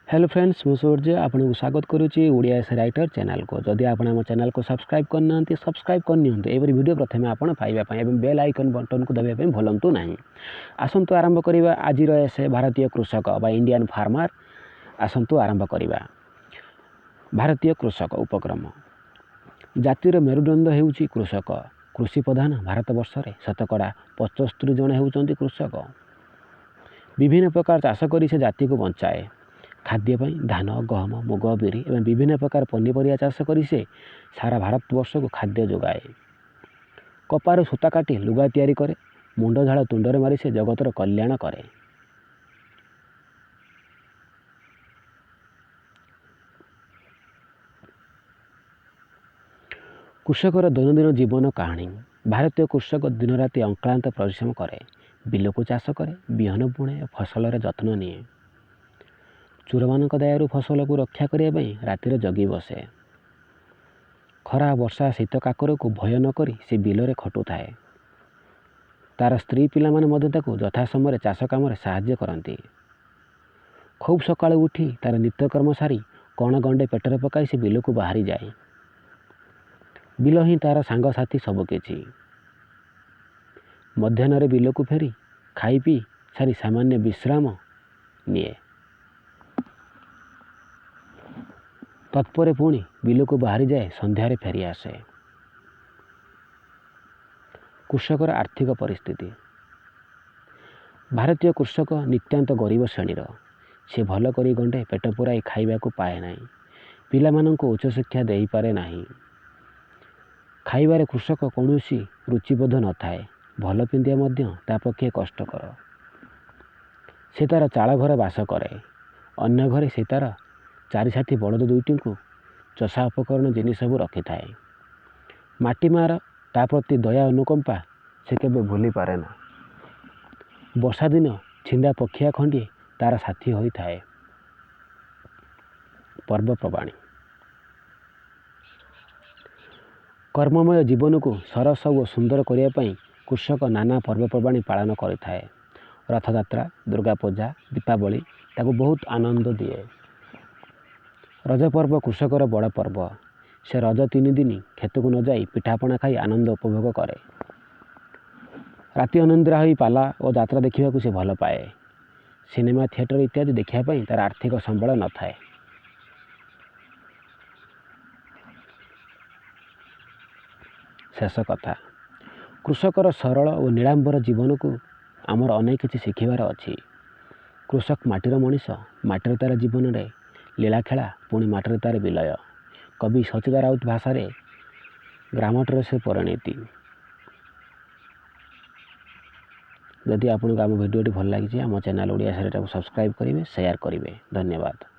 Hello friends, ମୁଁ ସୂର୍ଯ୍ୟ ଆପଣଙ୍କୁ ସ୍ୱାଗତ କରୁଛି ଓଡ଼ିଆ ଏସ୍ ରାଇଟର ଚ୍ୟାନେଲକୁ। ଯଦି ଆପଣ ଆମ ଚ୍ୟାନେଲକୁ ସବସ୍କ୍ରାଇବ୍ କରିନାହାନ୍ତି, ସବସ୍କ୍ରାଇବ୍ କରିନିଅନ୍ତୁ ଏହିପରି ଭିଡ଼ିଓ ପ୍ରଥମେ ଆପଣ ପାଇବା ପାଇଁ ଏବଂ ବେଲ୍ ଆଇକନ୍ ବଟନ୍କୁ ଦବାଇବା ପାଇଁ ଭୁଲନ୍ତୁ ନାହିଁ। ଆସନ୍ତୁ ଆରମ୍ଭ କରିବା ଆଜିର ଏସ୍ ଭାରତୀୟ କୃଷକ ବା ଇଣ୍ଡିଆନ୍ ଫାର୍ମାର। ଆସନ୍ତୁ ଆରମ୍ଭ କରିବା। ଭାରତୀୟ କୃଷକ ଉପକ୍ରମ। ଜାତିର ମେରୁଦଣ୍ଡ ହେଉଛି କୃଷକ। କୃଷି ପ୍ରଧାନ ଭାରତବର୍ଷରେ ଶତକଡ଼ା 75 ଜଣ ହେଉଛନ୍ତି କୃଷକ। ବିଭିନ୍ନ ପ୍ରକାର ଚାଷ କରି ସେ ଜାତିକୁ ବଞ୍ଚାଏ। ଖାଦ୍ୟ ପାଇଁ ଧାନ, ଗହମ, ମୁଗ, ବିରି ଏବଂ ବିଭିନ୍ନ ପ୍ରକାର ପନିପରିବା ଚାଷ କରି ସେ ସାରା ଭାରତବର୍ଷକୁ ଖାଦ୍ୟ ଯୋଗାଏ। କପାରୁ ସୂତା କାଟି ଲୁଗା ତିଆରି କରେ। ମୁଣ୍ଡ ଝାଳ ତୁଣ୍ଡରେ ମାରି ସେ ଜଗତର କଲ୍ୟାଣ କରେ। କୃଷକର ଦୈନନ୍ଦିନ ଜୀବନ କାହାଣୀ। ଭାରତୀୟ କୃଷକ ଦିନରାତି ଅକ୍ଳାନ୍ତ ପରିଶ୍ରମ କରେ। ବିଲକୁ ଚାଷ କରେ, ବିହନ ବୁଣେ, ଫସଲର ଯତ୍ନ ନିଏ। ଚୋରମାନଙ୍କ ଦାୟରୁ ଫସଲକୁ ରକ୍ଷା କରିବା ପାଇଁ ରାତିରେ ଜଗି ବସେ। ଖରା, ବର୍ଷା, ଶୀତ, କାକରକୁ ଭୟ ନ କରି ସେ ବିଲରେ ଖଟୁଥାଏ। ତାର ସ୍ତ୍ରୀ ପିଲାମାନେ ମଧ୍ୟ ତାକୁ ଯଥାସମୟରେ ଚାଷ କାମରେ ସାହାଯ୍ୟ କରନ୍ତି। ଖୁବ୍ ସକାଳୁ ଉଠି ତାର ନିତ୍ୟକର୍ମ ସାରି କଣ ଗଣ୍ଡେ ପେଟରେ ପକାଇ ସେ ବିଲକୁ ବାହାରିଯାଏ। ବିଲ ହିଁ ତାର ସାଙ୍ଗସାଥି ସବୁକିଛି। ମଧ୍ୟାହ୍ନରେ ବିଲକୁ ଫେରି ଖାଇ ପିଇ ସାରି ସାମାନ୍ୟ ବିଶ୍ରାମ ନିଏ। ତତ୍ପରେ ପୁଣି ବିଲକୁ ବାହାରିଯାଏ, ସନ୍ଧ୍ୟାରେ ଫେରି ଆସେ। କୃଷକର ଆର୍ଥିକ ପରିସ୍ଥିତି। ଭାରତୀୟ କୃଷକ ନିତାନ୍ତ ଗରିବ ଶ୍ରେଣୀର। ସେ ଭଲ କରି ଗଣ୍ଡେ ପେଟ ପୂରାଇ ଖାଇବାକୁ ପାଏ ନାହିଁ। ପିଲାମାନଙ୍କୁ ଉଚ୍ଚଶିକ୍ଷା ଦେଇପାରେ ନାହିଁ। ଖାଇବାରେ କୃଷକ କୌଣସି ରୁଚିବୋଧ ନଥାଏ। ଭଲ ପିନ୍ଧିବା ମଧ୍ୟ ତା ପକ୍ଷେ କଷ୍ଟକର। ସେ ତାର ଚାଳ ଘରେ ବାସ କରେ। ଅନ୍ୟ ଘରେ ସେ ତାର ଚାରି ସାଥୀ ବଳଦ ଦୁଇଟିଙ୍କୁ ଚଷା ଉପକରଣ ଜିନିଷ ସବୁ ରଖିଥାଏ। ମାଟି ମାଆର ତା ପ୍ରତି ଦୟା ଅନୁକମ୍ପା ସେ କେବେ ଭୁଲିପାରେ ନା। ବର୍ଷା ଦିନ ଛିଣ୍ଡା ପଖିଆ ଖଣ୍ଡିଏ ତାର ସାଥୀ ହୋଇଥାଏ। ପର୍ବପର୍ବାଣୀ। କର୍ମମୟ ଜୀବନକୁ ସରସ ଓ ସୁନ୍ଦର କରିବା ପାଇଁ କୃଷକ ନାନା ପର୍ବପର୍ବାଣୀ ପାଳନ କରିଥାଏ। ରଥଯାତ୍ରା, ଦୁର୍ଗା ପୂଜା, ଦୀପାବଳି ତାକୁ ବହୁତ ଆନନ୍ଦ ଦିଏ। ରଜ ପର୍ବ କୃଷକର ବଡ଼ ପର୍ବ। ସେ ରଜ 3 ଦିନ କ୍ଷେତକୁ ନ ଯାଇ ପିଠାପଣା ଖାଇ ଆନନ୍ଦ ଉପଭୋଗ କରେ। ରାତି ଅନିଦ୍ରା ହୋଇ ପାଲା ଓ ଯାତ୍ରା ଦେଖିବାକୁ ସେ ଭଲ ପାଏ। ସିନେମା, ଥିଏଟର ଇତ୍ୟାଦି ଦେଖିବା ପାଇଁ ତାର ଆର୍ଥିକ ସମ୍ବଳ ନଥାଏ। ଶେଷ କଥା, କୃଷକର ସରଳ ଓ ନିଡ଼ାମ୍ବର ଜୀବନକୁ ଆମର ଅନେକ କିଛି ଶିଖିବାର ଅଛି। କୃଷକ ମାଟିର ମଣିଷ। ମାଟିରେ ତାର ଜୀବନରେ ଲୀଳାଖେଳା, ପୁଣି ମାଟିରେ ତାର ବିଲୟ। କବି ସଚିଦା ରାଉତ ଭାଷାରେ ଗ୍ରାମଟିର ସେ ପରିଣତି। ଯଦି ଆପଣଙ୍କୁ ଆମ ଭିଡ଼ିଓଟି ଭଲ ଲାଗିଛି, ଆମ ଚ୍ୟାନେଲ୍ ଓଡ଼ିଆ ସାହିତ୍ୟକୁ ସବସ୍କ୍ରାଇବ୍ କରିବେ, ସେୟାର କରିବେ। ଧନ୍ୟବାଦ।